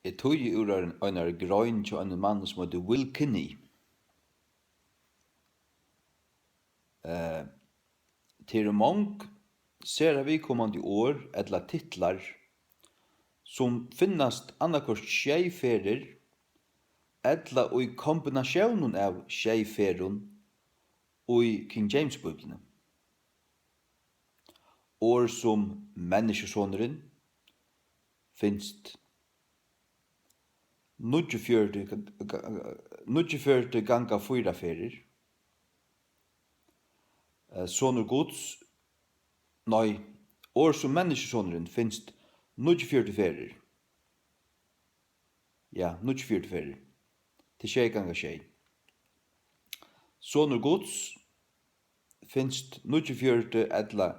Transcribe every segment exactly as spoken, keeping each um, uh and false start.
Eg týði úr ein, einari grein hjá einum manni, sum eitur Will Kinney. Eh, tað eru mong sera viðkomandi orð ella titlar, sum finnast annaðhvørt sjey ferðir ella í kombinatiónum av sjey ferðum í King James Bíbliuni. Orð sum menniskjusonurin finst níggjuogfjøruti, níggjuogfjøruti ganga fýra ferðir. Eh, sonur Guds, nei, orð sum menniskjusonurin finst níggjuogfjøruti ferðir. Ja, níggjuogfjøruti ferðir. Tað er sjey ganga sjey. Sonur Guds finst níggjuogfjøruti ella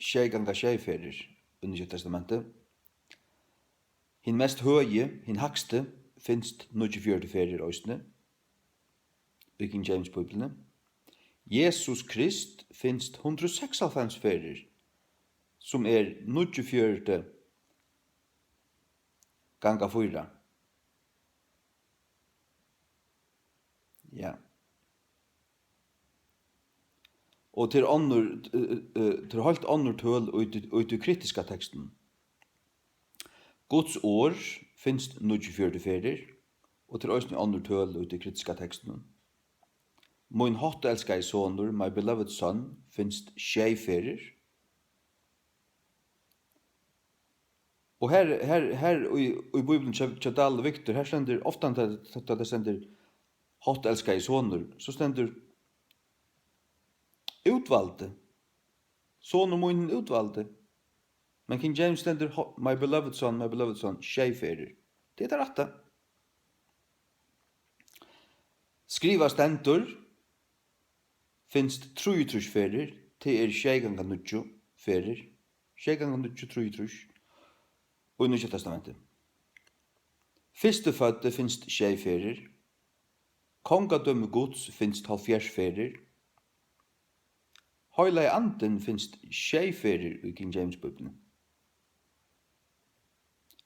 sjey ganga sjey ferðir í Nýggja Testamenti. Hin mest høgi, hin hægsti, finst níggjuogfjøruti ferðir eisini í King James Bíbliuni. Jesus Krist finst hundrað og seksoghálvfems ferðir, sum er níggjuogfjøruti ganga fýra. Ja. Og til onnur, eh, eh, til heilt onnur tøl í tí, í tí kritiska tekstinum. Guds orð finst níggjuogfjøruti ferðir, og til eisini onnur tøl í tí kritiska tekstinum. Mín háttelskaði sonur, my beloved son, finst sjey ferðir. Og her, her, her í, í Bíbliuni hjá, hjá Dahl og Victor, her stendur ofta, tá, tá, tá tað stendur háttelskaði sonur, so stendur útvaldi. Sonur mín útvaldi. Men King James stendur ho-, my beloved son, my beloved son, sjey ferðir. Tað er tað rætta. Skrivað stendur, finst trýogtrýss ferðir, tað er sjey ganga níggju ferðir, sjey ganga níggju, trýogtrýss, í Nýggja Testamenti. Fyrstuføddi finst sjey ferðir, kongadømi Guds finst hálvfjerðs ferðir, Heilagi Andin finst sjey ferðir í King James Bíbliuni.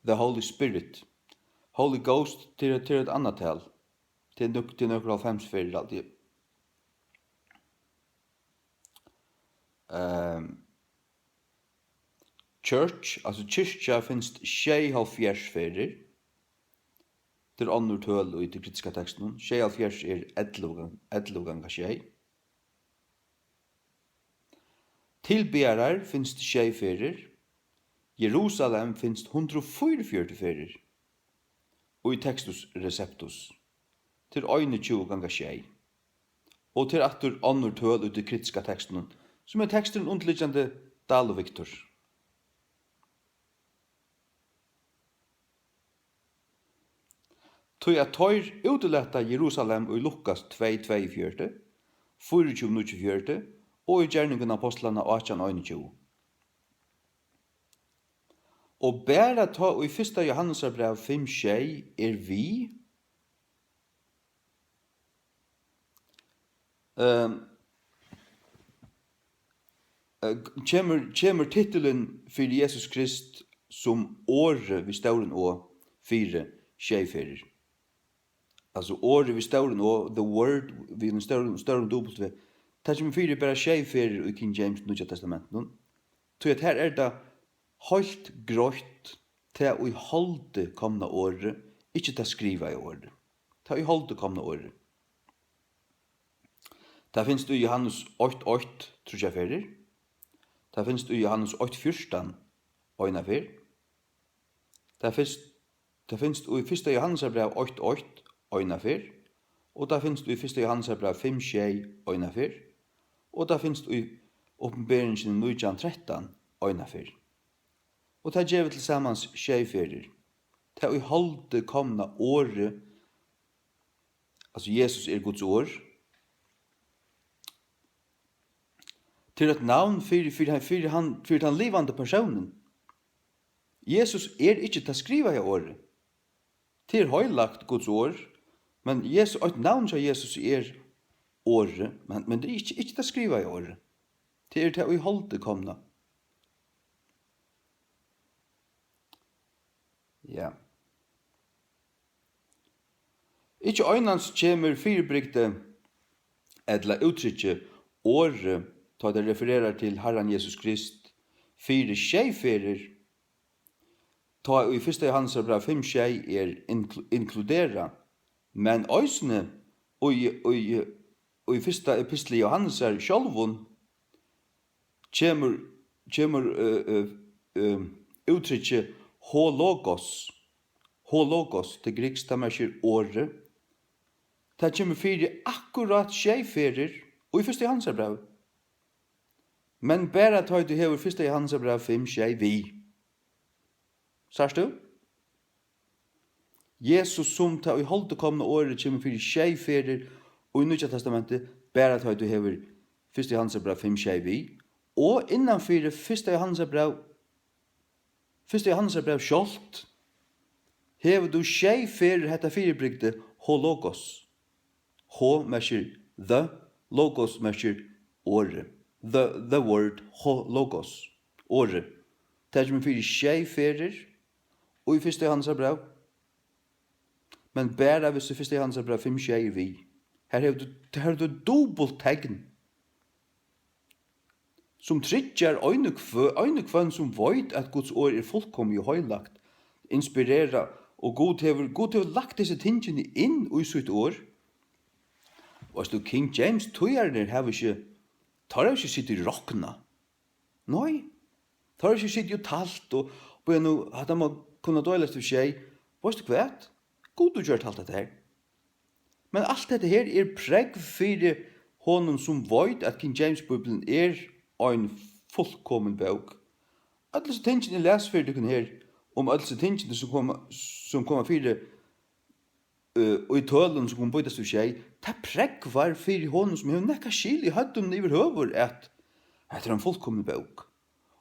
The Holy Spirit. Holy Ghost, tað er, tað er eitt annað tal. Tað er nøk-, tað er nøkur hálvfems ferðir, haldi eg. Ehm, church, altso kirkja, finst sjeyoghálvfjerðs ferðir. Tað er onnur tøl í tí kritiska tekstinum. Sjeyoghálvfjerðs er ellivu gang-, ellivu ganga sjey. Tilbiðarar finst sjey ferðir. Jerusalem finst hundrað og fýraogfjøruti ferðir í Textus Receptus. Tað er einogtjúgu ganga sjey. Og tað er aftur onnur tøl í tí kritiska tekstinum, sum er teksturin undirliggjandi Dahl og Victor. Tí at teir útilata Jerusalem í Lukas tvey tveyogfjøruti, fýraogtjúgu níggjuogfjøruti og í Gerningar Ápostlanna átjan einogtjúgu. Og bara tá ið fyrsta Jóhannesarbræv fimm sjey er við, Ehm, eh, kemur, kemur titulin fyri Jesus Krist sum orðið við stórum O fyri sjey ferðir. Altso orðið við stórum O, the word við einum stórum, stórum W, tað kemur fyri bara sjey ferðir í King James Nýggja Testamentinum. Tí at her er tað heilt greitt, tað í holdi komna orðið, ikki tað skrivaða orðið. Tað í holdi komna orðið. Tað finst í Jóhannes eitt eitt tríggjar ferðir. Tað finst í Jóhannes eitt fjúrtan eina ferð. Tað finst, tað finst í fyrsta Jóhannesarbræv eitt eitt eina ferð. Og tað finst í fyrsta Jóhannesarbræv fimm sjey eina ferð. Og tað finst í Opinberingini nítjan trettan eina ferð. Og tað gevur til samans sjey ferðir. Tað í holdi komna orðið, altso Jesus er Guds orð. Tað er eitt navn fyri, fyri, fyri, hann, fyri tann livandi persónin. Jesus er ikki tað skrivaða orðið. Tað er heilagt, Guds orð, men Jesus, eitt navn hjá Jesus er orðið, men, men tað er ikki, ikki tað skrivaða orðið. Tað er tað í holdi komna. Ja. Ikki einans kemur fyribrigdið ella úttrykkið orðið, tá tað refererar til Harran Jesus Krist, fyri sjey ferðir, tá ið fyrsta Jóhannesar bræv fimm sjey er inklu-, inkluderað, men eisini í, í, í fyrsta epistli Jóhannesar sjálvum kemur, kemur, øh, øh, øh, úttrykkið hologos. Hologos til grikskt, tað merkir orðið. Tað kemur fyri akkurát sjey ferðir í fyrsta Jóhannesar brævi. Men bara tá ið tú hevur fyrsta Jóhannesar bræv fimm sjey við. Sært tú? Jesus sum tað í holdi komna orðið kemur fyri sjey ferðir í Nýggja Testamenti, bara tá ið tú hevur fyrsta Jóhannesar bræv fimm sjey við, og innan fyri fyrsta Jóhannesar bræv, fyrsta Jóhannesar bræv sjálvt, hevur tú sjey ferðir hetta fyribrigdið hologos. Ho merkir the, logos merkir orðið. The, the word, ho logos, orðið. Tað kemur fyri sjey ferðir í fyrsta Jóhannesar bræv, men bara hvis tú fyrsta Jóhannesar bræv fimm sjey er við. Her hevur tú, her hevur tú dupult tekn, sum tryggjar ein og hvø-, ein og hvønn, sum veit, at Guds orð er fullkomið og heilagt, inspirerað, og Gud hevur, Gud hevur lagt hesi tingini inn í sítt orð. Veitst tú, King James týðararnir hava ikki, teir hava ikki sitið og roknað. Nei, teir hava ikki sitið og talt og, bíða nú, hatta má kunna deilast við sjey. Veitst tú hvat? Gud hevur gjørt alt hetta her. Men alt hetta her er prógv fyri honum, sum veit, at King James Bíblian er ein fullkomin bók. Øll hesi tingini, eg las fyri tykkum her, um øll hesi tingini, sum koma, sum koma fyri, øh, í tølum, sum kunnu býtast í sjey, tað prógvar fyri honum, sum hevur nakað skil í høvdinum yvirhøvur, at hetta er ein fullkomin bók.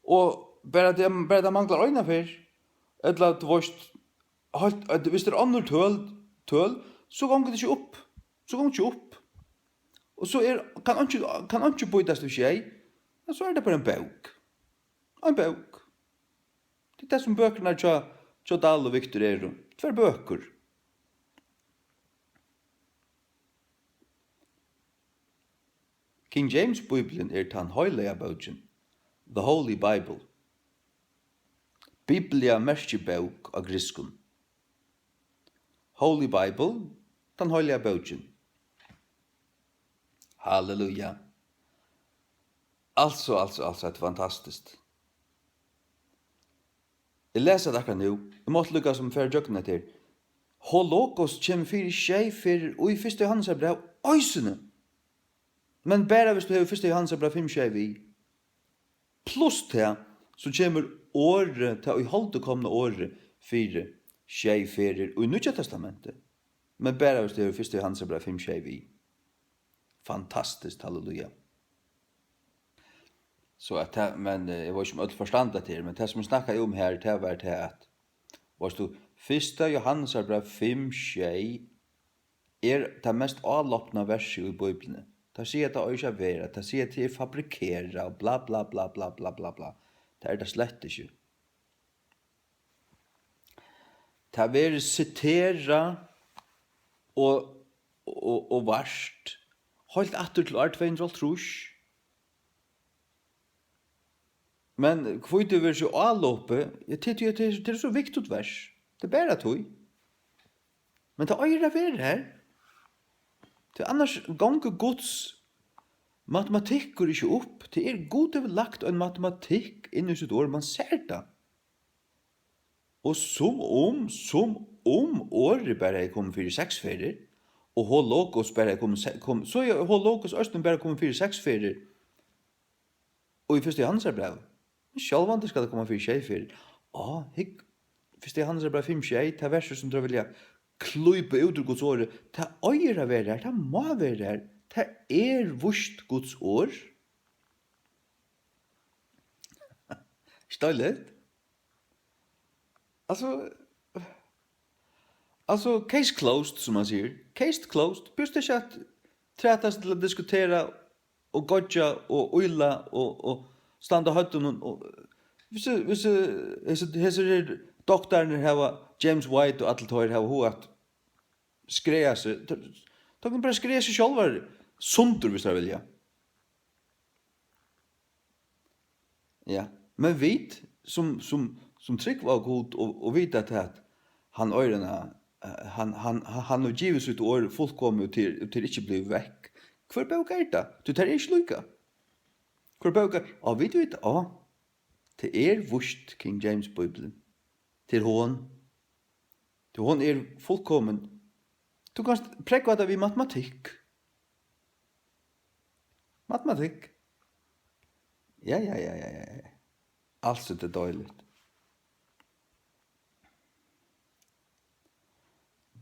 Og bara tað, bara tað manglar eina ferð, ella, tú veitst, heilt, at viss tað er onnur tøl, tøl, so gongur tað ikki upp. So gongur ikki upp. Og so er, kann einki, kann einki býtast í sjey, men so er tað bara ein bók. Ein bók. Tað er tað, sum bøkurnar hjá, hjá Dahl og Victor eru. Tvær bøkur. King James Bíblian er tann heilaga bókin, the Holy Bible. Biblia merkir bók á grikskum. Holy Bible, tann heilaga bókin. Halleluja. Altso, altso, altso, hetta er fantastiskt. Eg lesi tað akkurát nú. Eg mátti líka sum fara ígjøgnum hetta her. Hologos kemur fyri sjey ferðir í fyrsta Jóhannesar bræv eisini. Men bara viss tú hevur fyrsta Jóhannesar bræv fimm sjey við. Pluss tað, so kemur orðið, tað í holdi komna orðið, fyri sjey ferðir í Nýggja Testamenti. Men bara viss tú hevur fyrsta Jóhannesar bræv fimm sjey við. Fantastiskt, halleluja. So at tað, men, eh, eg veit ikki, um øll forstanda tað her, men tað, sum eg snakkaði um her, tað var tað, at, veitst tú, fyrsta Jóhannesar bræv fimm sjey er tað mest álopna versið í Bíbliuni. Teir siga, at tað eigur ikki at vera, teir siga, at tað er fabrikerað, og bla, bla, bla. Tað er tað slett ikki. Tað verður siterað og, og, og vart heilt aftur til ár tvey hundrað og hálvtrýss. Men hví tað verður so álopið, ja, tað, tað, tað, tað er so vigtigt vers. Tað er bara tí. Men tað eigur at vera har. Tí annars gongur Guds matematikkur ikki upp. Tað er, Gud hevur lagt ein matematikk inn í sítt orð, man sær tað. Og sum um, sum um orðið bara hevði komið fyri seks ferðir, og hologos bara hevði komið se-, kom, so er hologos eisini bara komið fyri seks ferðir í fyrsta Jóhannesar brævi. Men sjálvandi skal tað koma fyri sjey ferðir. Á, hygg, fyrsta Jóhannesar bræv fimm sjey, tað verður, sum teir vilja klípa út úr Guds orði, tað eigur at vera har, tað má vera har, tað er víst Guds orð. Steiligt. Altso, altso, case closed, sum man sigur. Case closed. Behøvist ikki at trætast til at diskutera og goyggja og ýla og, og standa á høvdinum og, hvis, hvis, hesir, hesir her doktararnir hava, James White og allir teir hava hug at skræða seg, teir, teir kunnu bara skræða seg sjálvar sundur, viss teir vilja. Ja, men vit, sum, sum, sum trúgva á Gud og, og vita at, at hann eigur eina, eh, hann, hann, hann, hann hevur givið sítt orð fullkomið og til, og til ikki blivið vekk. Hvør bók er tað? Tí tær eru ikki líka. Hvør bók er, á, vit vita, á, tað er víst King James Bíblian. Tað er hon. Tí hon er fullkomin. Tú kanst prógva tað við matematikk. Matematikk. Ja, ja, ja, ja, ja. Altso, tað er deiligt.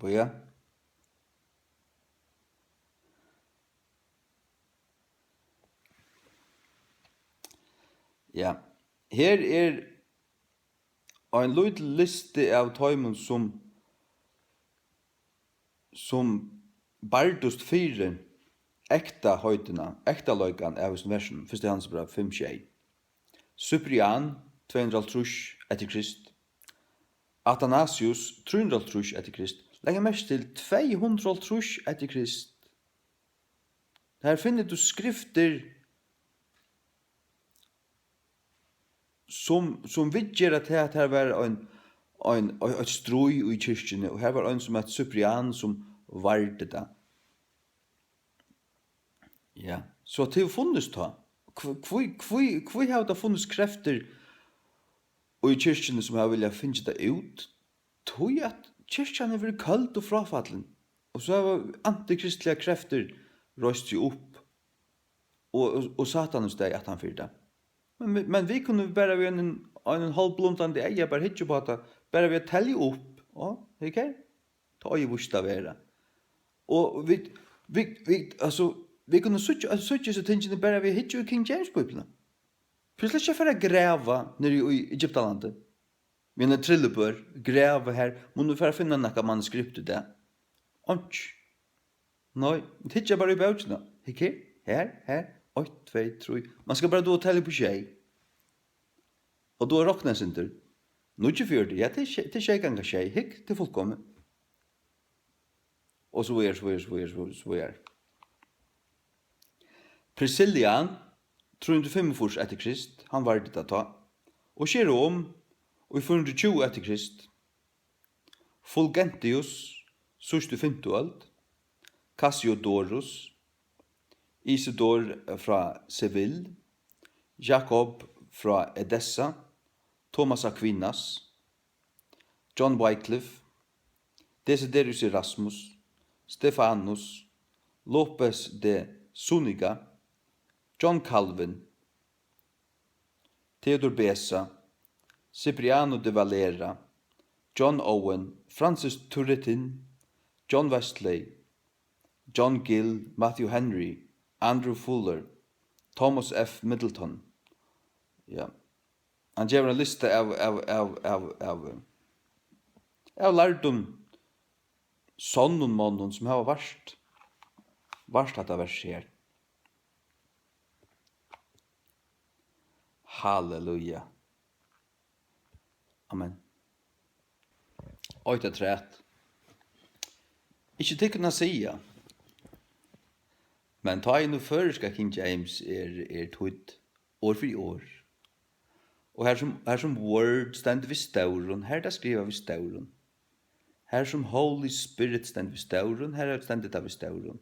Bíða. Ja. Her er ein lítil listi av teimum, sum, sum bardust fyri ekta heitina, ektaleikan av hesum versinum, fyrsta Jóhannesbræv fimm sjey. Cyprian, tvey hundrað og hálvtrýss eftir Krist. Athanasius, trý hundrað og hálvtrýss eftir Krist. Legg merki til, tvey hundrað og hálvtrýss eftir Krist. Her finnur tú skriftir, sum, sum viðgera tað, at har var ein, ein, eitt stríð í kirkjuni, og har var ein, sum æt Cyprian, sum vardi tað. Ja, so tað hevur funnist tá. Hví, hví, hví, hví hava tað funnist kreftir í kirkjuni, sum hava viljað fingið tað út? Tí at kirkjan hevur verið køld og fráfallin, og so hava antikristligar kreftir reist seg upp, og, og, og Satan hevur staðið aftan fyri tað. Men, men vit kunnu bara við einum, einum hálvblundandi eyga bara hyggja upp á tað, bara við at telja upp, á, hygg her, tá ið víst at vera. Og vit, vit, vit, altso, vit kunnu síggja, altso, síggja hesi tingini bara við at hyggja í King James Bíbliuna. Tú slett ikki at fara at grava niðri í Egyptalandi. Við eina trillubør, grava har, munnu fara at finna nakað manuskript í dag. Einki. Nei, tyggja bara í bókina. Hygg her, her, her, eitt, tvey, trý. Man skal bara duga at telja upp í sjey. Og duga at rokna eitt sindur. Níggjuogfjøruti, ja, tað er sjey, tað er sjey ganga sjey. Hygg, tað er fullkomið. Og so víðari, so víðari, so víðari, so víðari, so víðari. Priscillian, trý hundrað og fimmogfýrs eftir Krist, hann vardi tað tá. Og Jerome, í fýra hundrað og tjúgu eftir Krist. Fulgentius, síðst í fimtu øld. Cassiodorus, Isidor frá Seville, Jakob frá Edessa, Thomas Aquinas, John Wycliffe, Desiderius Erasmus, Stefanus, Lopes de Zúñiga, John Calvin, Theodor Beza, Cipriano de Valera, John Owen, Francis Turretin, John Wesley, John Gill, Matthew Henry, Andrew Fuller, Thomas F. Middleton. Ja. Hann gevur ein lista av, av, av, av, av, av lærdum, sonnum monnum, sum hava vart, vart hatta versið her. Halleluja. Amen. Eitt afturat. Ikki tykkum at siga, men tá ið nú føroyska King James er, er týdd orð fyri orð, og har sum, har sum word stendur við stórum, har er tað skrivað við stórum. Har sum Holy Spirit stendur við stórum, har stendur tað við stórum.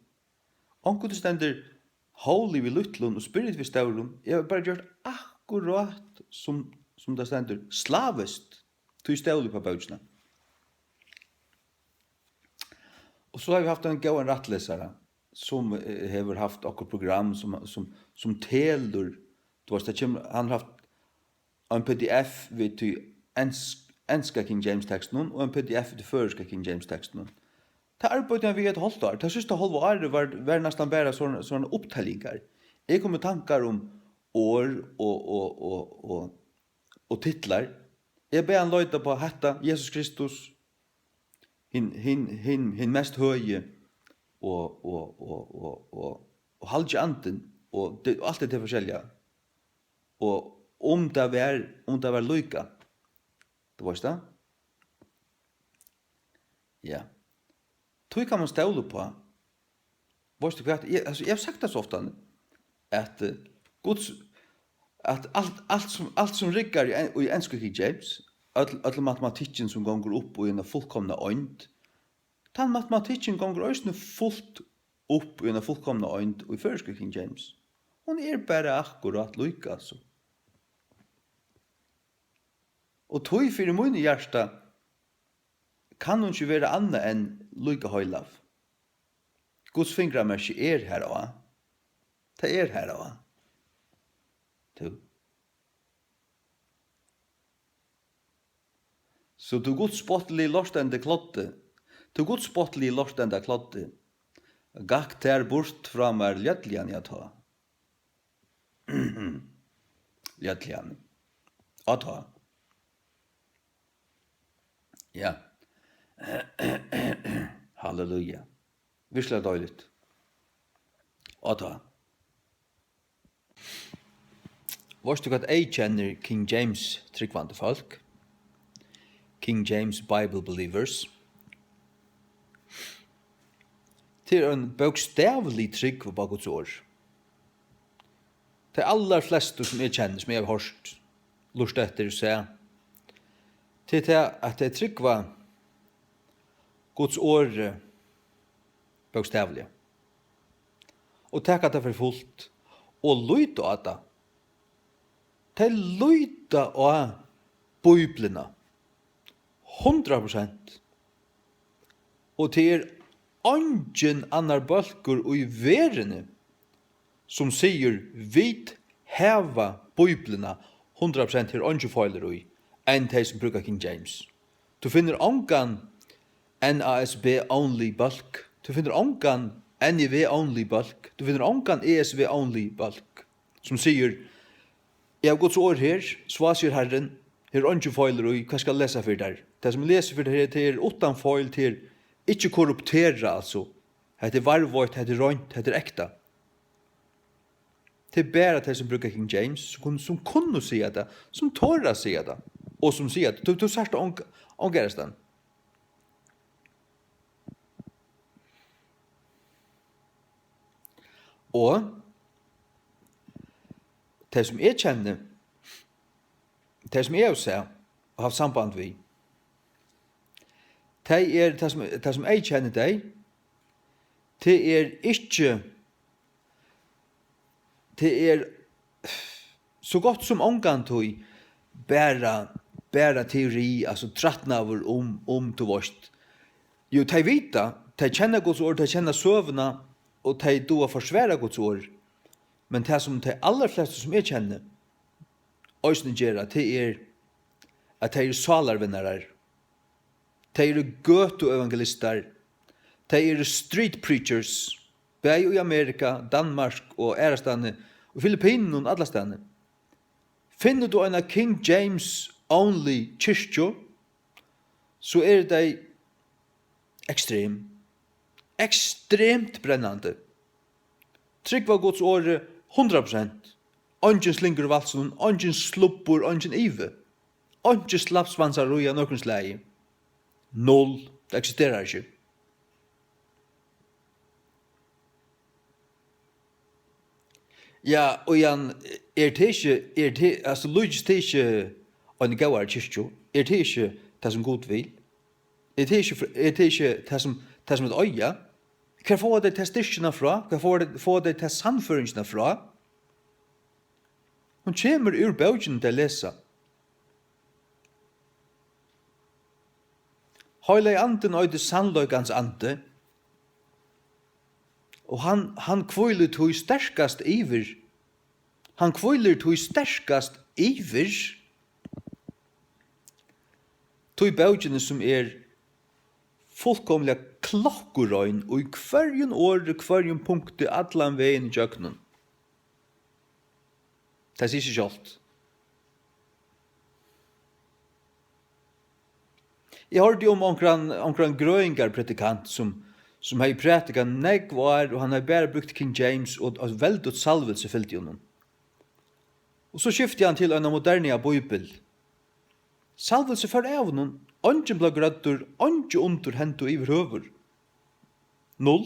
Onkuntíð stendur Holy við lítlum og Spirit við stórum. Eg havi bara gjørt akkurát sum, sum tað stendur slaviskt, tí eg stóli upp á bókina. Og so havi eg havt ein góðan rættlesara, sum, eh, hevur havt okkurt program, sum, sum, sum telur, tú veist, tað kemur, hann hevur havt ein P D F við tí ensk-, enska King James tekstinum og ein P D F við tí føroyska King James tekstinum. Tað arbeiddi hann við eitt hálvt ár. Tað síðsta hálva árið var, var næstan bara sovorðnar, sovorðnar uppteljingar. Eg kom í tankar um orð og, og, og, og, og titlar. Eg bað hann leita upp á hetta, Jesus Kristus, hin, hin, hin, hin mest høgi og, og, og, og, og, og halgi andin og tað, og alt tað forskelliga. Og um tað var, um tað var líka. Tú veist tað? Ja. Tí kann mann stóla uppá. Veitst tú hvat? Eg, altso, eg havi sagt tað so ofta, at, eh, Guds, at alt, alt sum, alt sum riggar í en-, í ensku King James, øll, øll matematikkin sum gongur upp í eina fullkomna eind, tann matematikkin gongur eisini fult upp í eina fullkomna eind í føroysku King James. Hon er bara akkurát líka, altso. Og tí fyri míni hjarta kann hon ikki vera annað enn líka heilag. Guds fingramerki er har á. Tað er har á. Tú. So tú gudsbóttligi lortandi kloddi, tú gudsbóttligi lortandi kloddi, gakk tær burt frá mær ljóðliga, ja, tá. Ljóðliga. Á, tá. Ja. Halleluja. Virkuliga deiligt. Á, tá. Veitst tú, hvat eyðkennir King James trúgvandi fólk? King James Bible believers. Tað er ein bókstavlig trúgv upp á Guds orð. Tey allarflestu, sum eg kenni, sum eg havi hoyrt, lurtað eftir, sæð, tað er tað, at tey trúgva Guds orði bókstavliga og taka tað fyri fult og líta á tað. Tey líta á Bíbliuna hundrað prosent. Og tað er eingin annar bólkur í verðini, sum sigur, "Vit hava Bíbliuna hundrað prosent, her er eingin feilur í," enn tey, sum brúka King James. Tú finnur ongan N A S B only bólk. Tú finnur ongan N I V only bólk. Tú finnur ongan E S V only bólk, sum sigur, "Eg havi Guds orð her, so sigur Harrin, her er eingin feilur í, hvat skal eg lesa fyri tær?" Tað, sum eg lesi fyri tær her, tað er uttan feil, tað er ikki korrupterað, altso. Hetta er varðveitt, hetta er reint, hetta er ekta. Tað er bara tey, sum brúka King James, sum kunnu, sum kunnu siga tað, sum tora at siga tað, og sum siga tað. Tú, tú sært tað ong-, ongastaðni. Og tey, sum eg kenni, tey, sum eg havi sæð og havt samband við, tey er, tað sum, tað sum eg kenni tey, tað er ikki, tað er so gott sum ongantíð bara, bara teori, altso trætnaður um, um, tú veitst. Jú, tey vita, tey kenna Guds orð, tey kenna søguna, og tey duga at forsvara Guds orð. Men tað, sum tey allarflestu, sum eg kenni, eisini gera, tað er, at tey eru sálarvinnarar. Tey eru gøtuevangelistar. Tey eru street preachers, bæði í Amerika, Danmark og aðrastaðni, í Filippinum, allastaðni. Finnur tú eina King James only kirkju, so eru tey ekstrem. Ekstremt brennandi. Trúgva Guds orði hundrað prosent. Eingin slingur í valsinum, eingin slubbur, eingin ivi. Einki slappsvansarí av nøkrum slagi. Null. Tað eksisterar ikki. Ja, og Jan, er tað ikki, er tað, altso, líkist tað ikki eini góðari kirkju? Er tað ikki tað, sum Gud vil? Er tað ikki, er tað ikki tað, sum, tað, sum vit eiga? Hvar fáa tey ta styrkina frá? Hvar fáa tey, fáa tey ta sannføringina frá? Hon kemur úr bókini, tey lesa. Heilagi Andin eitur sannleikans andi, og hann, hann hvílir tí sterkast yvir, hann hvílir tí sterkast yvir tí bókini, sum er fullkomiliga klokkurein í hvørjum orði, hvørjum punkti, allan vegin ígjøgnum. Tað sigur seg sjálvt. Eg hoyrdi um onkran, onkran grøðingarpredikant, sum, sum hevði prædikað nógv ár, og hann hevði bara brúkt King James, og eitt veldigt salvilsi fylgdi honum. Og so skifti hann til eina moderniga bíbel. Salvilsi fór av honum, eingin bleiv grøddur, eingi undur hendu yvirhøvur. null,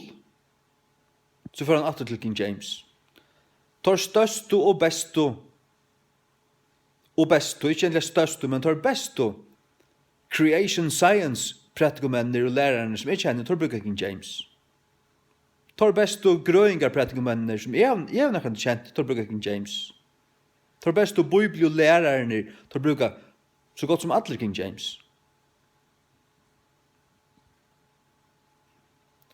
so fór hann aftur til King James. Teir størstu og bestu, og bestu, ikki endiliga størstu, men teir bestu creation science prædikumennir og lærararnir, sum eg kenni, teir brúka King James. Teir bestu grøðingarprædikumennir, sum eg havi, eg havi nakrantíð kent, teir brúka King James. Teir bestu bíbliulærararnir, teir brúka so gott sum allir King James.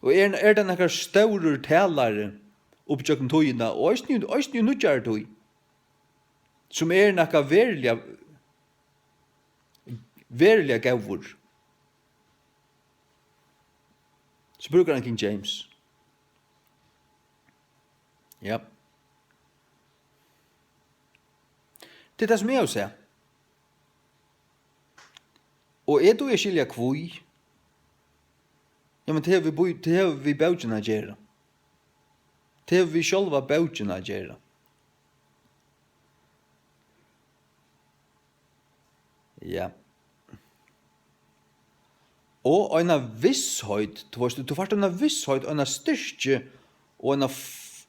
Og er, er tað nakar stórur talari upp gjøgnum tíðina, og eisini, eisini í nýggjari tíð, sum er nakar veruliga, veruliga góður, so brúkar hann King James. Ja. Tað er tað, sum eg havi sæð. Og eg dugi at skilja hví. Ja, men tað hevur við, tað hevur við bókina at gera. Tað hevur við sjálva bókina at gera. Ja. Og eina vissheit, tú veist, tú fært eina vissheit, eina styrki og eina f-,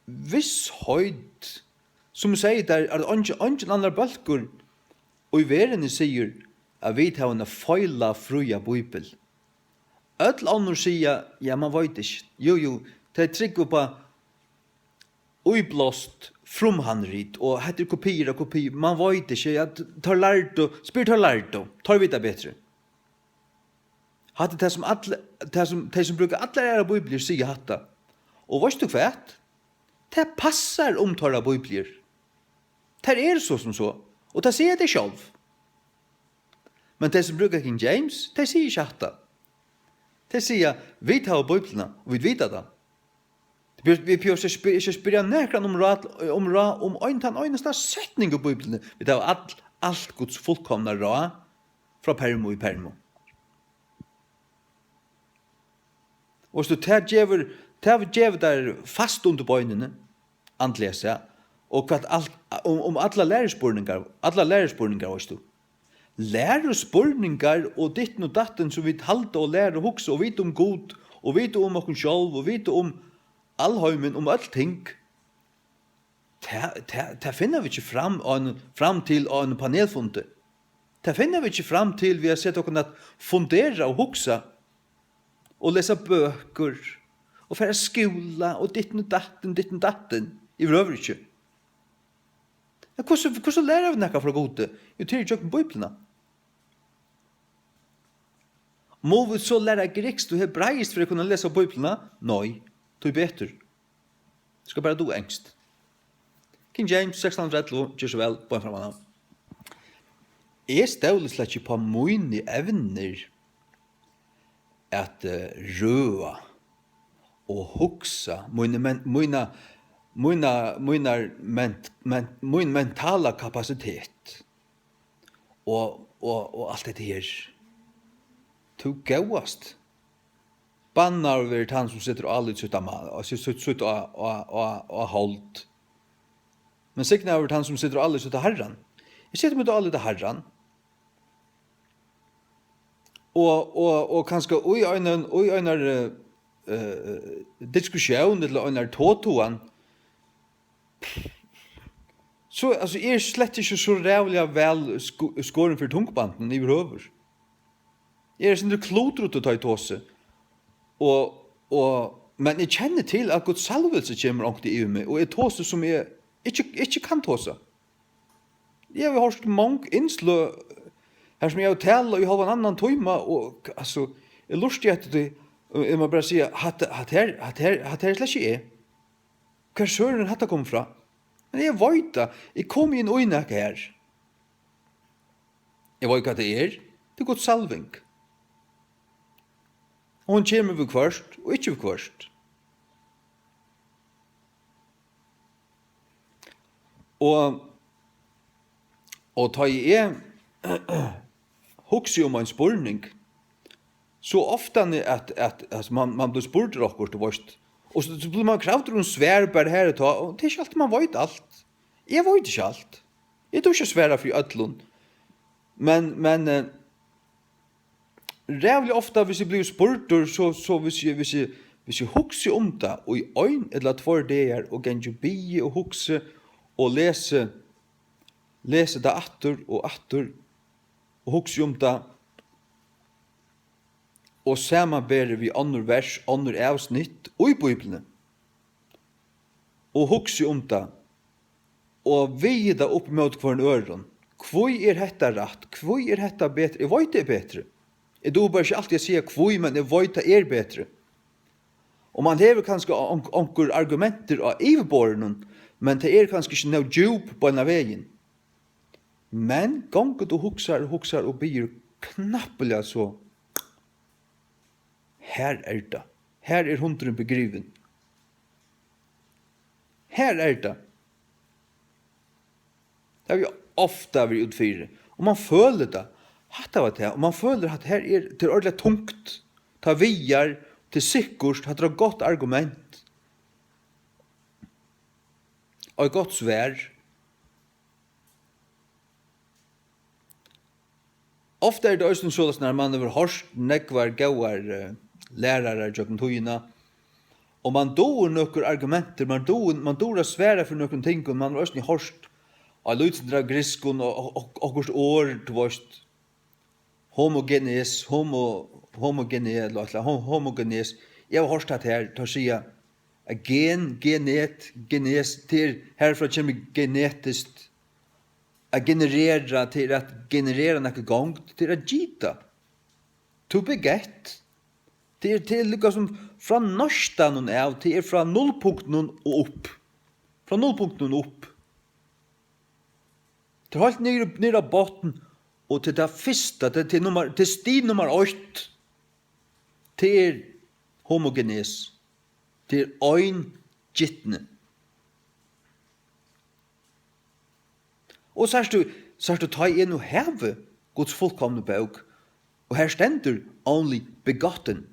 vissheit, sum sigur tær, at eingin, eingin annar bólkur í verðini sigur, at vit hava eina feilafría bíbel. Øll onnur siga, ja, man veit ikki. Jú, jú, tey trúgva upp á íblást frumhandrit, og hetta er kopiir av kopi, man veit ikki, ja, t-, teir lærdu, spyr teir lærdu, teir vita betri. Hatta er tað, sum all, tað, sum tey, sum brúka allar aðrar bíbliur, siga hatta. Og veitst tú hvat? Tað passar um teirra bíbliur. Tær eru so sum so, og tað siga tey sjálv. Men tey, sum brúka King James, tey siga ikki hatta. Tey siga, vit hava Bíbliuna, og vit vita tað. Vit, vit behøva ikki spyr-, ikki spyrja nakran um ráð, um ráð, um ein, tann einasta setning í Bíbliuni. Vit hava all, alt Guds fullkomna ráð frá permu í permu. Og so tað gevur, tað gevur tær fast undir beinini, andliga sæð, og hvat alt, um, um allar læruspurningar, allar læruspurningar, veitst tú. Læruspurningar og ditten og datten, sum vit halda og læra og hugsa og vita um Gud og vita um okkum sjálv og vita um alheimin, um øll ting. Tað, tað, tað finna vit ikki fram á einum, fram til á einum panelfundi. Tað finna vit ikki fram til við at seta okkum at fundera og hugsa og lesa bøkur og fara í skúla og ditten og datten, ditten og datten, yvirhøvur ikki. Men hvussu, hvussu læra vit nakað frá Gudi? Jú, tað er ígjøgnum Bíbliuna. Mugu vit so læra grikskt og hebraiskt fyri at kunna lesa Bíbliuna? Nei, tíbetur. Skal bara duga enskt. King James, sekstan hundrað og ellivu, ger so væl, bein fram á hann. Eg stóli slett ikki upp á míni evnir at, eh, røða og hugsa, míni men-, mína, mína, mínar ment-, men-, mín mentala kapasitet og, og, og alt hetta her. Tú góðast. Bannaður verður tann, sum setur álit sítt á ma-, á, sítt, sítt, sítt á, á, á, á hold. Men signaður verður tann, sum setur álit sítt á Harran. Eg seti mítt álit á Harran. Og, og, og kanska í einum, í einari, eh, eh, diskussión ella einari totogan, so, altso, eg eri slett ikki so ræðuliga væl sko-, skorin fyri tungbandinum yvirhøvur. Eg eri eitt sindur kludrut, tá eg tosi. Og, og, men eg kenni til, at Guds salvilsi kemur onkuntíð yvir meg, og eg tosi, sum eg ikki, ikki kann tosa. Eg havi hoyrt mong innsløg, har sum eg havi talað í hálvan annan tíma, og, altso, eg lurti eftir tí, og eg má bara siga, hatta, hatta her, hatta her, hatta her er slett ikki eg. Hvar søren er hatta komið frá? Men eg veit tað, eg komi inn í nakað her. Eg veit, hvat tað er. Tað er Guds salving. Og hon kemur viðhvørt og ikki viðhvørt. Og, og tá eg hugsi um ein spurning, so ofta at, at, at man, man blívur spurdur okkurt, tú veist, og so, so blívur man kravdur um svar bara har og tá, og tað er ikki altíð, man veit alt. Eg veit ikki alt. Eg dugi ikki at svara fyri øllum. Men, men, eh, ræðuliga ofta, hvis eg blívi spurdur, so, so hvis eg, hvis eg, Hvis eg hugsi um tað í ein ella tveir dagar og gangi og biði og hugsi og lesi, lesi tað aftur og aftur og hugsi um tað og samanberi við onnur vers, onnur avsnitt í Bíbliuni og hugsi um tað og viði tað upp móti hvørjum øðrum. Hví er hetta rætt? Hví er hetta betri? Eg veit tað er betri. Eg dugi bara ikki altíð at siga hví, men eg veit tað er betri. Og mann hevur kanska on-, onkur argumentir á yvirborðinum, men tað er kanska ikki nóg djúp beinan vegin. Men gongur tú hugsar og hugsar og biður knappliga so, har er tað. Har er hundurin begrivin. Har er tað. Tað havi eg ofta verið út fyri. Og mann følir tað. Hatta var tað. Og mann følir at her er, tað er ordiliga tungt. Tað vigar, tað er sikkurt, hatta er eitt gott argument. Og eitt gott svar. Ofta er tað eisini soleiðis, nær mann hevur hoyrt nógvar góðar, eh, lærarar gjøgnum tíðina, og mann dugir nøkur argumentir, mann dugir, mann dugir at svara fyri nøkrum tingum, mann hevur eisini hoyrt á lítið sindur av grikskum og, og, og, okkurt orð, tú veist, homogenes, homo-, homogene, ella, ella ho-, homogenes. Eg havi hoyrt hatta her, teir siga, at gen, genet, genes, tað er, herfrá kemur genetiskt, at generera, tað er at generera nakað gongd, tað er at gita. To beget. Tað er, tað er líka sum frá neistanum av, tað er frá nullpunktinum og upp. Frá nullpunktinum og upp. Tað er heilt niður, niður á botn, og til tað fyrsta, til, til nummar, til stig nummar eitt, tað er homogenes. Tað er ein gitni. Og sært tú, sært tú, tá eg nú havi Guds fullkomnu bók, og her stendur only begotten,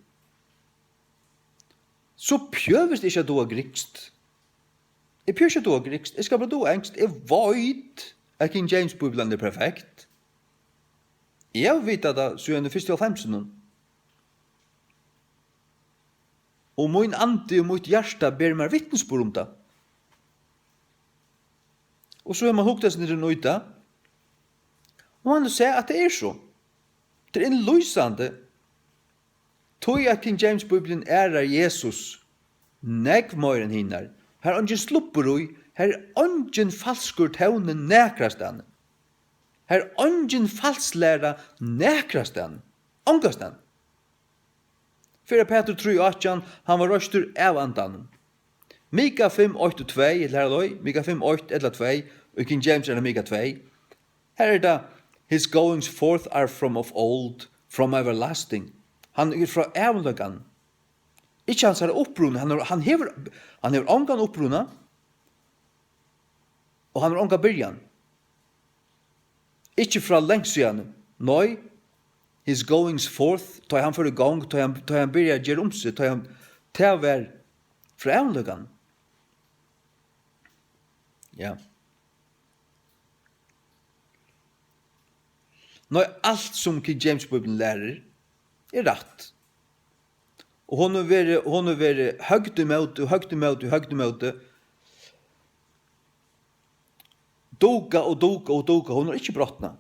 so pjøvist eg ikki at duga grikskt. Eg pjøvist ikki at duga grikskt, eg skal bara duga enskt. Eg veit at King James Bíblian er perfekt. Eg havi vitað tað síðan í fyrstu hálvfemsunum. Og mín andi og mítt hjarta ber mær vitnisburð um tað. Og so hevur mann hugt tað sindur út í tað, og mann hevur sæð, at tað er so. Tað er innlýsandi. Tí at King James Bíblian ærar Jesus nógv meira enn hinar. Har er eingin slubbur í, har er eingin falskur tóni nakrastaðni. Har er eingin falsklæra nakrastaðni. Ongastaðni. Fyrra Petur trý átjan, hann var reistur av Andanum. Mika fimm, eitt og tvey, ella har leið, Mika fimm, eitt ella tvey, í King James er tað Mika tvey. Har er tað, "His goings forth are from of old, from everlasting." Hann er frá ævinleikanum. Ikki hansara uppruna, hann hevur, hann hevur, hann hevur ongan uppruna, og hann hevur onga byrjan. Ikki frá langt síðani. Nei, his goings forth, tá ið hann fór í gongd, tá ið hann, tá ið hann byrjaði at gera um seg, tá ið hann, tað var frá ævinleikanum. Ja. Nei, alt sum King James Bíblian lærir, er rætt. Og hon hevur verið, hon hevur verið høgd ímóti, høgd ímóti, høgd ímóti. Dugað og dugað og dugað. Hon er ikki brotnað.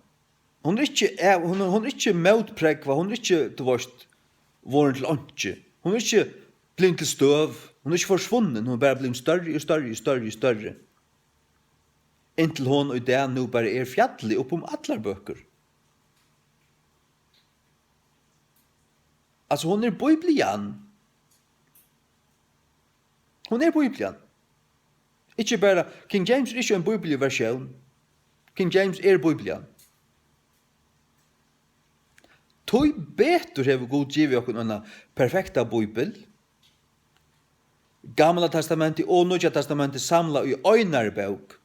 Hon er ikki av-, hon er, hon er ikki mótprógvað, hon er ikki, tú veist, vorðin til einki. Hon er ikki blivin til støv, hon er ikki forsvunnin, hon er bara blivin størri og størri og størri og størri. Inntil hon í dag nú bara er fjallið upp um allar bøkur. Altso, hon er Bíblian. Hon er Bíblian. Ikki bara, King James er ikki ein bíbliversjón. King James er Bíblian. Tíbetur hevur Gud givið okkum eina perfekta bíbel. Gamla Testamentið og Nýggja Testamentið samlað í einari bók.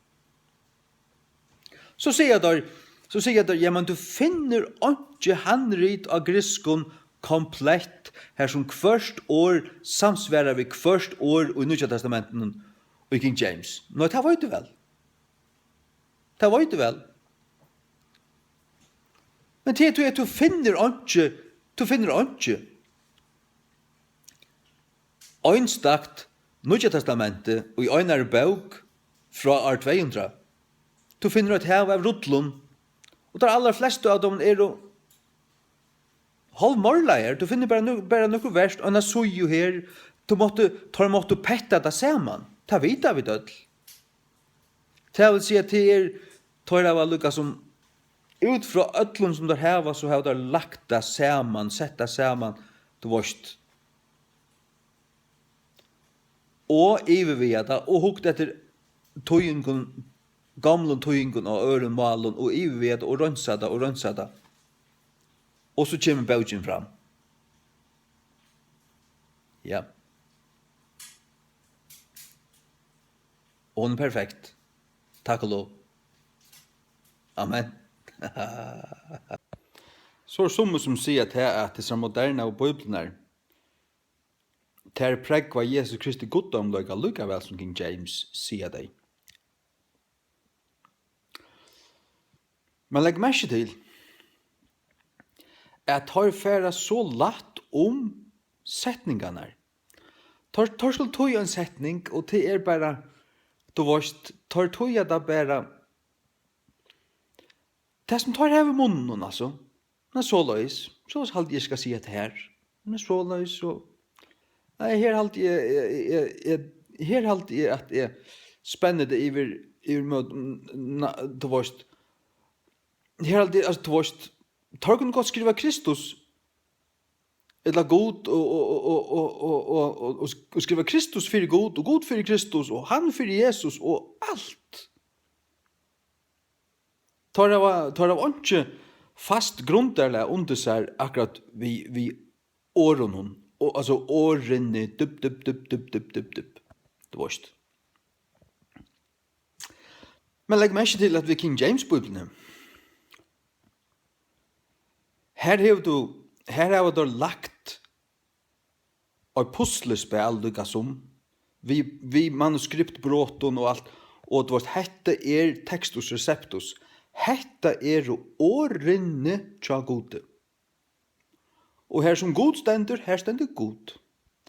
So siga teir, so siga teir, "Jamen, tú finnur einki handrit á grikskum komplett, har sum hvørt orð samsvarar við hvørt orð í Nýggja Testamentinum í King James." Nei, tað veit tú væl. Tað veit tú væl. Men tað er tí, at tú finnur einki, tú finnur einki. einstakt Nýggja Testamentið í einari bók frá ár tvey hundrað. Tú finnur eitt hav av rullum, og tær allar flestu av teimum eru hálvmorlaðar. Tú finnur bara nø-, bara nøkur vers, eina síðu her. Tú mátti, teir máttu petta tað saman. Tað vita vit øll. Tað vil siga, tað er, teir hava líka sum, út frá øllum sum teir hava, so hava teir lagt tað saman, sett tað saman, tú veist. Og yvirvegað tað, og hugt eftir týðingum, gomlum týðingum á øðrum málum, og yvirvegað tað, og reinsað tað, og reinsað tað. Og so kemur bókin fram. Ja. Og hon er perfekt. Takk og lov. Amen. So eru summi sum siga tað, at hesar modernaðu bíbliurnar, tær prógva Jesus Kristi guddómleika líka væl sum King James, siga tey. Men legg merki til, at teir fara so lætt um setningarnar. Teir, teir skulu týða ein setning, og tað er bara, tú veist, teir týða tað bara, tað sum teir hava í munninum, altso. Men soleiðis, soleiðis haldi eg, eg skal siga hetta her. Men soleiðis, so, nei, her haldi eg, eg, eg, eg, her haldi eg, at eg spenni tað yvir, yvir mót, n-, na-, tú veist, her haldi eg, altso, tú veist, teir kunnu gott skriva Kristus, ella Gud, og, og, og skriva Kristus fyri Gud, og Gud fyri Kristus, og hann fyri Jesus, og alt. Teir hava, teir hava einki fast grundarlag undir sær akkurát við, við orðunum, og, altso, orðini, dup, dup, dup, dup, dup, dup, dup. Tú veist. Men legg merki til, at við King James Bíbliuni, her hevur tú, her hava teir lagt eitt puslispæl líka sum, við, við manuskriptbrotum og alt, og tú veist, hetta er Textus Receptus, hetta eru orðini hjá Gudi. Og har sum Gud stendur, har stendur Gud.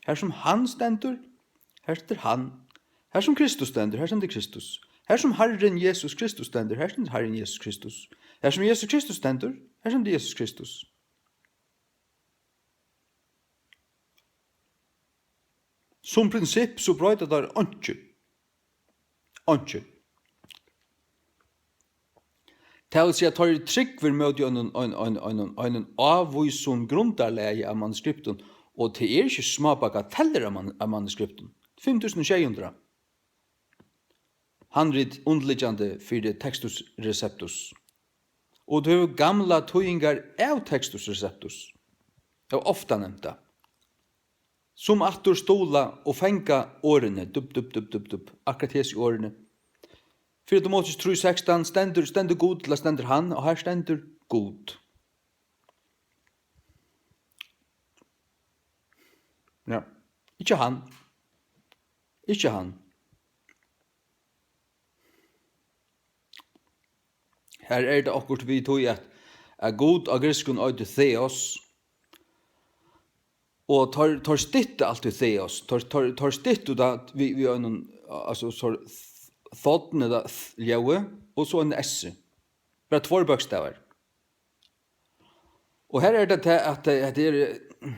Har sum hann stendur, har stendur hann. Har sum Kristus stendur, har stendur Kristus. Har sum Harrin Jesus Kristus stendur, har stendur Harrin Jesus Kristus. Har sum Jesus Kristus stendur, har stendur Jesus Kristus. Sum prinsipp, so broyta teir einki. Einki. Tað vil siga, at teir eru trygdir móti einum, ein, ein, einum, einum ávísum grundarlagi av manuskriptum, og tað er ikki smábagatellir av man-, av manuskriptum. Fimm túsund og sjey hundrað handrit undirliggjandi fyri Textus Receptus. Og tú hevur gamlar týðingar av Textus Receptus, av ofta nevnda, sum aftur stuðla og fanga orðini, dup, dup, dup, dup, dup, akkurát hesi orðini. Fyrra Timoteus trý sekstan stendur, stendur Gud, ella stendur hann, og her stendur Gud. Ja. Ikki hann. Ikki hann. Her er tað okkurt við tí, at, at Gud á grikskum eitur Theos, og teir, teir stytta altíð Theos. Teir, teir, teir styttu tað við, við einum, altso, so, th-, thon ella th-ljóði, og so ein S. Bara tveir bókstavar. Og her er tað tað, at, eh, hetta er, eh,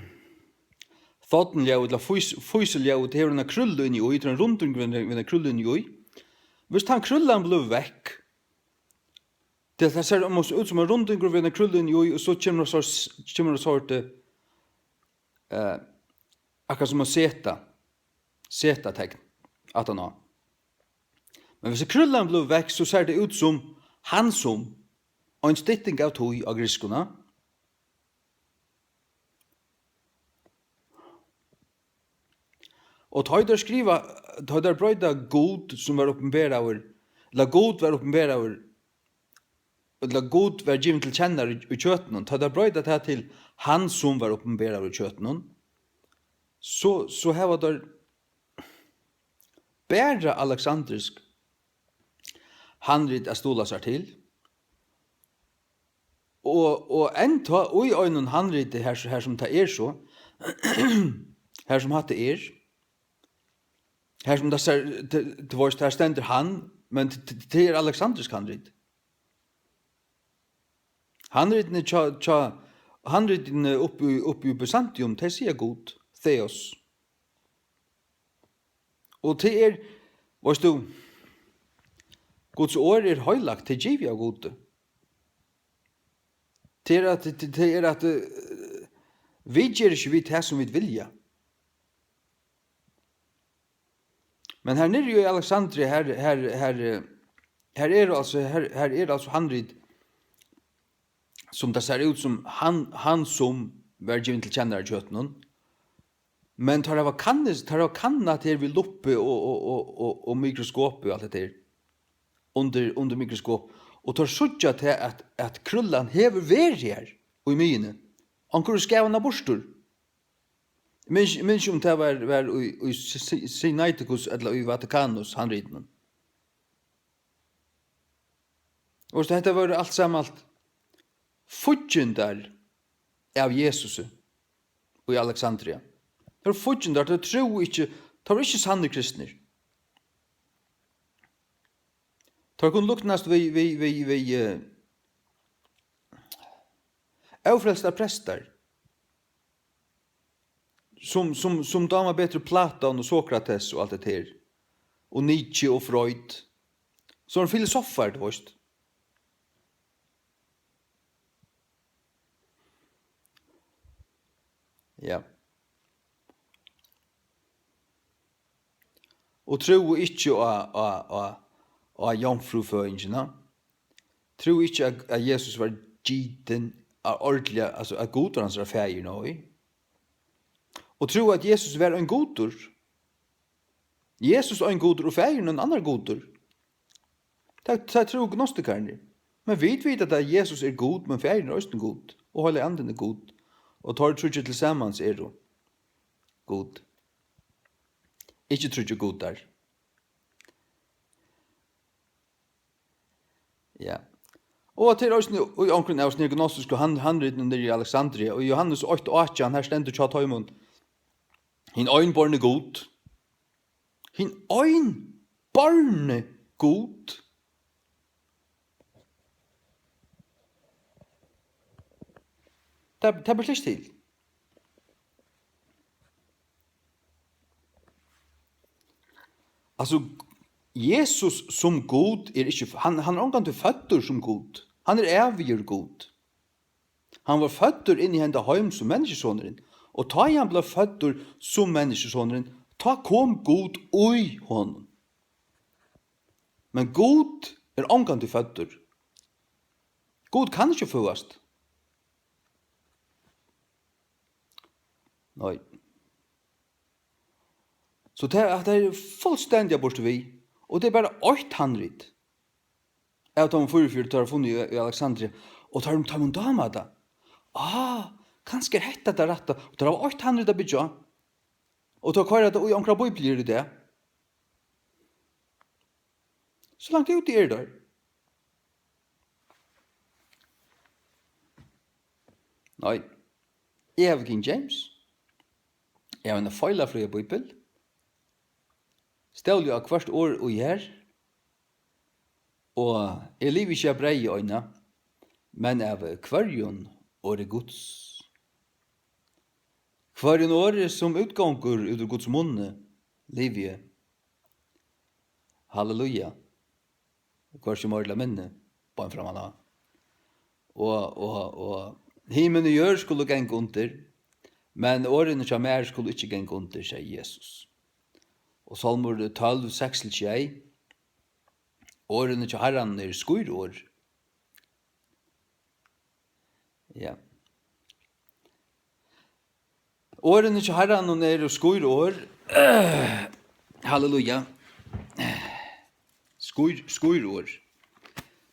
thon-ljóð, ella fís-, físuljóð, tað hevur eina krúllu inni í, tað er ein rundingur við eina, við eina krúllu inni í. Viss tann krúllan blívur vekk, tað, tað sær út sum ein rundingur við eina krúllu inni í, og so kemur so, kemur so, eh, akkurát sum ein seta, setatekn aftaná. Men viss krúllan blívur vekk, so sær tað út sum hann sum, ein stytting av tí á grikskum. Og tá teir skriva, tá teir broyta Gud sum var opinberaður, ella Gud var opinberaður, ella Gud var givin til kennar í, í kjøtinum, tá teir broyta tað til hann sum var opinberaður í kjøtinum, so, so hava teir bara aleksandrisk handrit at stuðla sær til. Og, og enntá í einum handriti, har, har sum tað er so, har sum hatta er, Her sum tað sær, t-, tú veist, her stendur hann, men t-, t-, tað er aleksandrisk handrit. Handritini hjá, hjá, handritini uppi í, uppi í Bysantium, tey siga Gud, Theos. Og tað er, veist tú, Guds orð er heilagt, tað er givið av Gudi. Tað er at, tað, tað er at, eh, vit gera ikki við tað, sum vit vilja. Men her niðri í Alexandria, her, her, her, eh, her er altso, her, her er altso handrit, sum tað sær út sum hann, hann sum var givin til kennara hjá høvdinum. Men teir hava kannað, teir hava kannað her við luppu og, og, og, og, og mikroskopi og alt hetta her. Undir, undir mikroskop. Og teir síggja tað, at, at krúllan hevur verið her í miðjuni. Onkur hevur skavað hana burtur. Minns, minns um tað var, var í, í Si-, Si-, Sinaiticus ella í Vatikanus handritinum. Og so hetta vóru alt saman alt fíggindar av Jesusi í Alexandria. Teir vóru fíggindar, teir trúðu ikki, teir vóru ikki sannir kristnir. Teir kunnu líknast við, við, við, við, eh, ófrelstar prestar. Sum, sum, sum dámar betur Platon og Sokrates og alt hetta her. Og Nietzsche og Freud. Sum filosofar, tú veist. Ja. Og trúðu ikki á, á, á, á jomfrúføðingina. Trúðu ikki, at, at Jesus var gitin av ordiliga, altso, at Gud var hansara faðir, nei. Og trúðu, at Jesus var ein gudur. Jesus ein gudur og faðirin ein annar gudur. Tað, tað trúðu gnostikararnir. Men vit vita, at Jesus er Gud, men faðirin er eisini Gud, og heilagi andin er Gud. Og teir tríggir til samans eru Gud. Ikki tríggir gudar. Ja. Og at tað er eisini í onkrum av sínum gnostisku han-, handritunum niðri í Alexandria, og í Jóhannes eitt átjan, her stendur hjá teimum, hin einborni Gud, hin einborni Gud. Tað, tað ber slik til. Altso, Jesus sum Gud er ikki, hann, hann er ongantíð føddur sum Gud. Hann er ævigur Gud. Hann var føddur inn í henda heim sum menniskjusonurin. Og tá ið hann bleiv føddur sum menniskjusonurin, tá kom Gud í honum. Men Gud er ongantíð føddur. Gud kann ikki føðast. Nei. So tað, tað er fullstendiga burtur við, og tað er bara eitt handrit av teimum fýraogfjøruti, teir hava funnið í, í Alexandria, og teir, teimum dámar tað. Ah, kanska er hetta tað rætta, og teir hava eitt handrit at byggja á, og teir koyra tað í onkrar bíbliur í dag. So langt úti eru teir. Nei, eg havi King James. Eg havi eina feilafría bíbel. Stóli á hvørt orð í har. Og eg livi ikki av breyði eina, men av hvørjum orði Guds. Hvørjum orði, sum útgongur út úr Guds munni, livi eg. Halleluja. Hvørki meira ella minni, bein framman á. Og, og, og himin og jørð skulu ganga undir, men orðini hjá mær skulu ikki ganga undir, segði Jesus. Og Sálmur tólv, seks til sjey, orðini hjá Harranum eru skír orð. Ja. Orðini hjá Harranum eru skír orð. Halleluja. Skír, skír orð.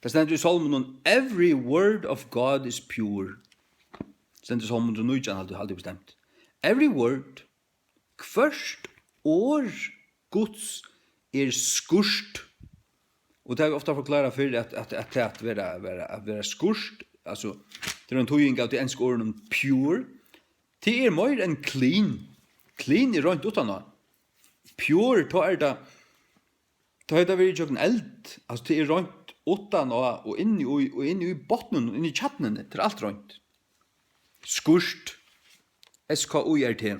Tað stendur í Sálmunum, "Every word of God is pure." Stendur í Sálmunum nítjan, haldi, haldi eg bestemt. Every word, hvørt orð Guds er skírt. Og tað havi eg ofta forklárað fyrr, at, at, at, at vera, vera, at vera skírt, altso, tað er ein týðing av tí ensku orðinum pure. Tað er meir enn clean. Clean er reint uttaná. Pure, tá er tað, tá er tað verið ígjøgnum eld, altso, tað er reint uttan á og inni í, og inni í botninum, inni í kjarnuni, tað er alt reint. Skírt, S K I R T.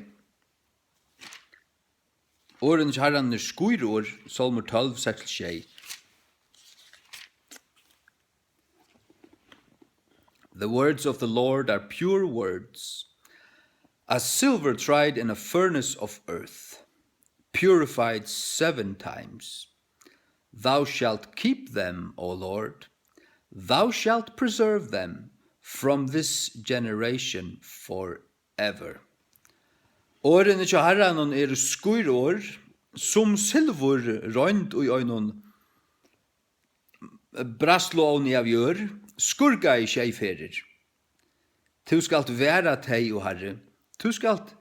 Orðini hjá Harranum eru skír orð, Sálmur tólv, seks til sjey. The words of the Lord are pure words, as silver tried in a furnace of earth, purified seven times. Thou shalt keep them, O Lord, thou shalt preserve them from this generation forever. Orðini hjá Harranum eru skír orð, sum silvur roynd í einum bræðsluovni av jørð, skurgaði sjey ferðir. Tú skalt vara tey, o Harri, tú skalt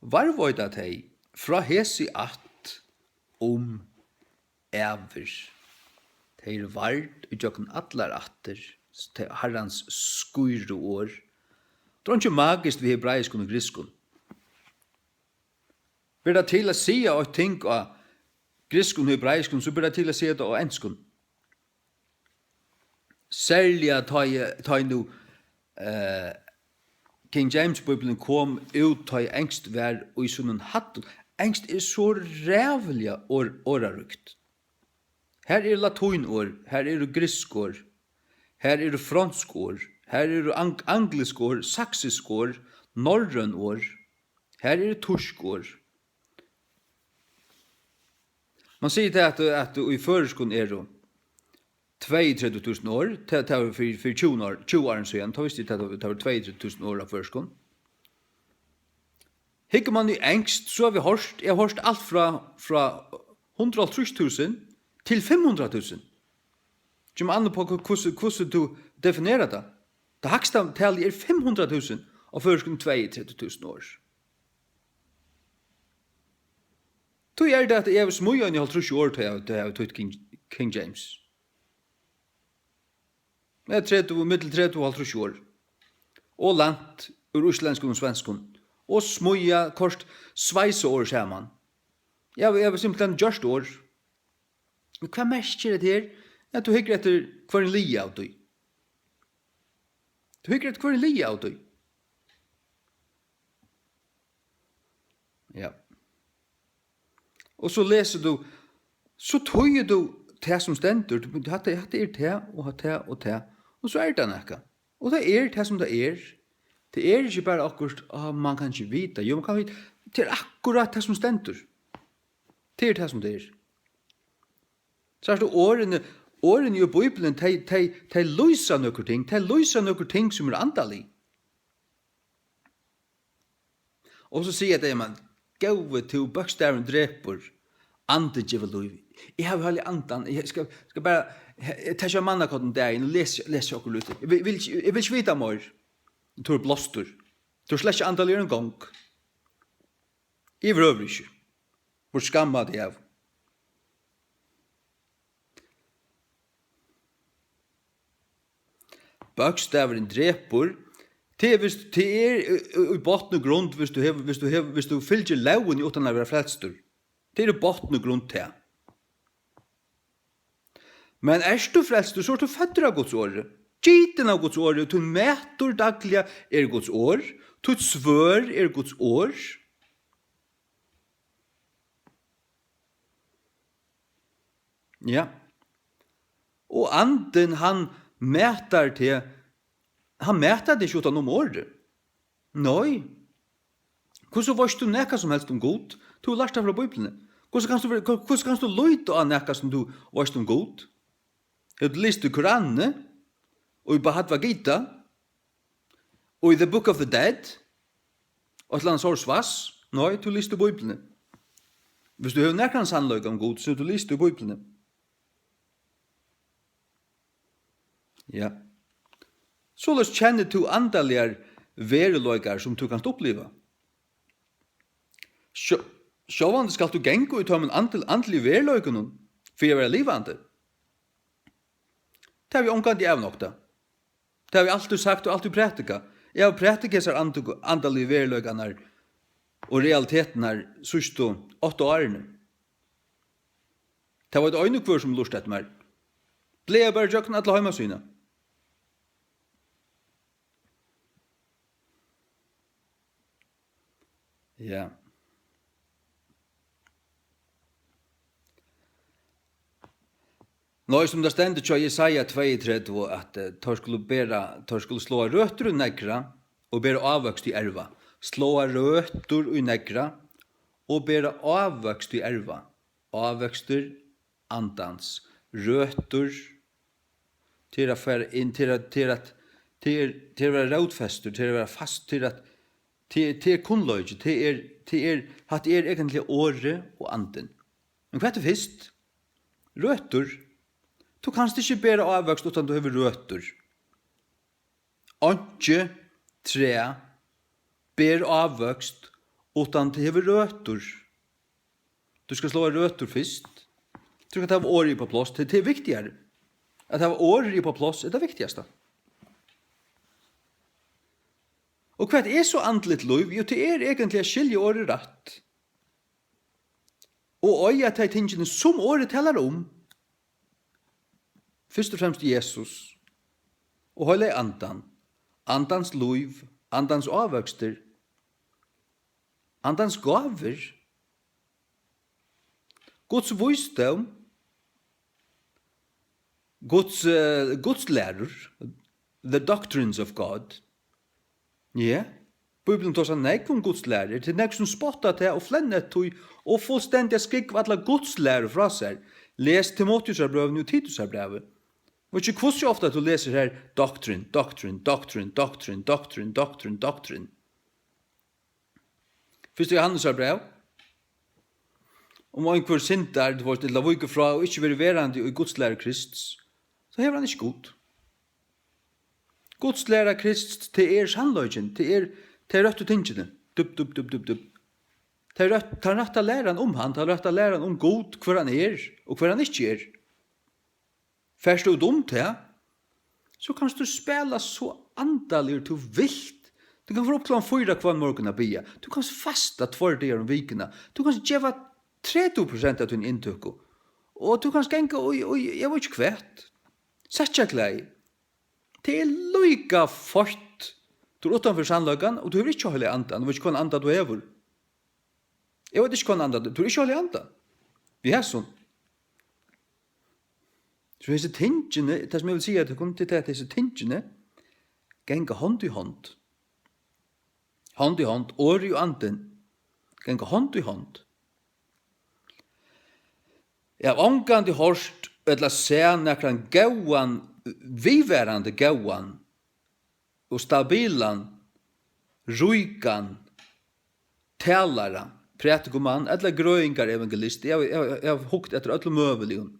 varðveita tey frá hesi ætt um ævir. Tey eru vard ígjøgnum allar ættir, s-, tey, Harrans skíru orð. Tað er einki magiskt við hebraiskum og grikskum. Ber tað til at siga eitt ting á grikskum og hebraiskum, so ber tað til at siga tað á enskum. Serliga tá ið, tá ið nú, eh, King James Bíblian kom út, tá ið enskt var í sínum hæddum. Enskt er so ræðuliga orð-, orðaríkt. Har eru latínsk orð, har eru griksk orð, har eru fronsk orð, har eru ang-, anglisk orð, saksisk orð, norrøn orð, har eru týsk orð. Man sigur tað, at, at í føroyskum eru tveyogtretivu túsund orð, tað, tað var fyri, fyri tjúgu ár, tjúgu árum síðan, tá visti eg, tað, tað var tveyogtretivu túsund orð á føroyskum. Hyggur man í enskt, so havi eg hoyrt, eg havi hoyrt alt frá, frá hundrað og hálvtrýss túsund til fimm hundrað túsund. Kemur an upp á, hvussu, hvussu tú definerar tað. Tað hægsta talið er fimm hundrað túsund á føroyskum, tveyogtretivu túsund orð. Tí er tað, at eg havi smíðað eini hálvtrýss orð, tá eg, tá eg havi týtt King, King James. Eg havi tretivu, millum tretivu og hálvtrýss orð. Og lænt úr íslendskum og svenskum. Og smíðað, koyrt sveisaorð saman. Eg havi, eg havi simpelthen gjørt orð. Men hvat merkir hetta her? Ja, tú hyggur eftir hvørjum liði av tí. Tú hyggur eftir hvørjum liði av tí. Ja. Og so lesur tú, so týðir tú tað sum stendur. Tú, hatta, hatta er tað, og tað, og tað. Og so er tað nakað. Og tað er tað, sum tað er. Tað er ikki bara okkurt, á, man kann ikki vita. Jú, man kann vita. Tað er akkurát tað, sum stendur. Tað er tað, sum tað er. Sært tú, orðini, orðini í Bíbliuni, tey, tey, tey lýsa nøkur ting. Tey lýsa nøkur ting, sum eru andalig. Og so siga tey, man, góði, tú, bókstavurin drepur, andin gevur lív. Eg havi Heilaga Andan, eg skal, skal bara, eg taki mannakortin dagin og lesi, lesi okkurt lítið. Eg vil, vil, ikki- eg vil ikki vita meir. Tú ert blástur. Tú ert slett ikki andaligur eingong. Yvirhøvur ikki. Vart skammað teg av. Bókstavurin drepur. Tað er, viss, tað er í, í, í botn og grund, viss tú hevur, viss tú hevur, viss tú fylgir lógini uttan at vera frelstur. Tað er í botn og grund tað. Men ert tú frelstur, so ert tú føddur av Guds orði. Gitin av Guds orði, tín matur dagliga er Guds orð, títt svørð er Guds orð. Ja. Og andin, hann matar teg, hann matar teg ikki uttan um orðið. Nei. Hvussu veitst tú nakað sum helst um Gud? Tú hevur lært tað frá Bíbliuni. Hvussu kanst tú vera, hvussu kanst tú líta á nakað sum tú veitst um Gud? Hevur tú lisið í Koranini? Og í Bhagavad Gita? Og í The Book of the Dead? Og eitt ella annað Source Vas? Nei, tú listi Bíbliuni. Viss tú hevur nakran sannleika um Gud, so hevur tú lisið í Bíbliuni. Ja. Soleiðis kennir tú andaligar veruleikar, sum tú kanst uppliva. Sjó-, sjálvandi skalt tú ganga í teimum andl-, andligu veruleikunum fyri at vera livandi. Tað havi eg ongantíð avnoktað. Tað havi eg altíð sagt og altíð prædikað. Eg havi prædikað hesar andu-, andaligu veruleikarnar og realitetirnar síðstu átta árini. Tað veit ein og hvør, sum lurtar eftir mær. Blaða bara gjøgnum alla heimasíðuna. Ja. Nei, sum tað stendur hjá Jesaja tveyogtretivu, at, eh, teir skulu bera, teir skulu sláa røtur í neðra og bera ávøkst í erva. Sláa røtur í neðra og bera ávøkst í erva. Ávøkstur andans, røtur, til at fara inn, til at, til at, til, til at vera rótfestur, til at vera fast, til at, til, til kunnleiki, til er, til er, hatta er eigentliga orðið og andin. Men hvat er fyrst? Røtur. Tú kanst ikki bera ávøkst uttan tú hevur røtur. Einki træ ber ávøkst uttan tað hevur røtur. Tú skal sláa røtur fyrst. Tú skal hava orðið upp á pláss. Tað, tað er viktigari. At hava orðið upp á pláss er tað viktigasta. Og hvat er so andligt lív? Jú, tað er eigentliga at skilja orðið rætt. Og eiga tey tingini, sum orðið talar um. Fyrst og fremst Jesus og Heilaga Andan, Andans lív, Andans ávøkstur, Andans gávur, Guds vísdóm, Guds, eh, Guds lærur, the doctrines of God. Ja, Bíblian tosar nógv um Guds lærur. Tað er nógv, sum spotta tað og flenna eftir tí og fullstendiga skúgva alla Guds læru frá sær. Les Timoteusarbrøvini og Titusarbrævið. Og ikki hvussu ofta tú lesur her, doctrine, doctrine, doctrine, doctrine, doctrine, doctrine, doctrine. Fyrsta Jóhannesarbræv. Um einhvør syndar, tú veist, ella víkur frá og ikki verður verandi í Guds læru Krists, so hevur hann ikki Gud. Guds læra Krists, tað er sannleikin, tað er tey røttu tingini. Dub, dub, dub, dub, dub. Tey røtt, tann rætta læran um hann, tann rætta læran um Gud, hvør hann er og hvør hann ikki er. Fert tú út um tað, so kanst tú spæla so andaligur tú vilt. Tú kanst fara upp klokkan fýra hvønn morgun at biðja. Tú kanst fasta tveir dagar um vikuna. Tú kanst geva tretivu prosent av tíni inntøku. Og tú kanst ganga í, í, eg veit ikki hvat. Sækkjaklæði. Tað er líka feitt. Tú ert uttan fyri sannleikan, og tú hevur ikki Heilaga Andan. Eg veit ikki hvønn anda tú hevur. Eg veit ikki hvønn anda tú, tú hevur ikki Heilaga Andan. Við hesum. So hesi tingini, tað sum eg vil siga til tykkum, tað er, at hesi tingini ganga hond í hond. Hond í hond, orðið og andin ganga hond í hond. Eg havi ongantíð hoyrt ella sæð nakran góðan, viðvarandi góðan og stabilan, ríkan talara, prædikumann ella grøðingarevangelist. Eg havi, eg havi, eg havi hugt eftir øllum møguligum,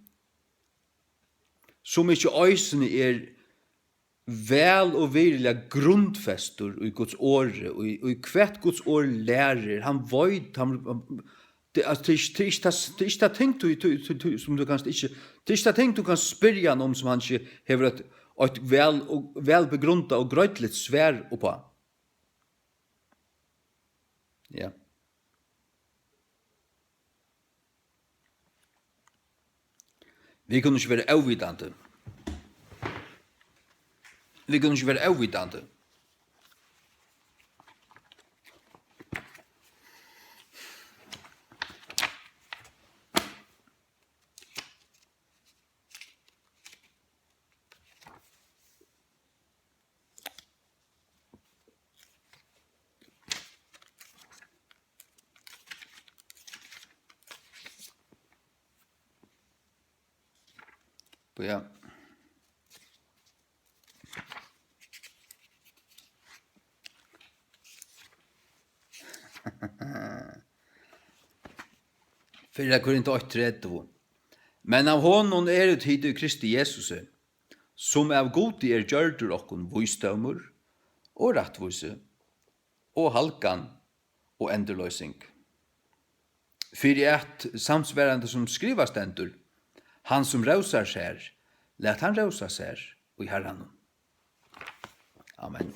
sum ikki eisini er væl og virðiliga grundfestur í Guds orði, í, í hvat Guds orð lærir. Hann veit, hann, tað, altso, tað er ikki, tað er ikki tað, tað er ikki tað ting, tú, tú, tú, tú, sum tú kanst ikki, tað er ikki tað ting, tú kanst spyrja hann um, sum hann ikki hevur eitt, eitt væl og, væl begrundað og greiðligt svar uppá. Ja. Vit kunnu ikki vera óvitandi. Vit kunnu ikki vera óvitandi. Ja. Fyrra Korint eitt tretivu. Men av honum eru tit í Kristi Jesusi, sum av Gudi er gjørdur okkum vísdómur og rættvísi og halgan og endurloysing. Fyri at, samsvarandi sum skrivað stendur, hann sum rósar sær, lat hann rósa sær í Harranum. Amen.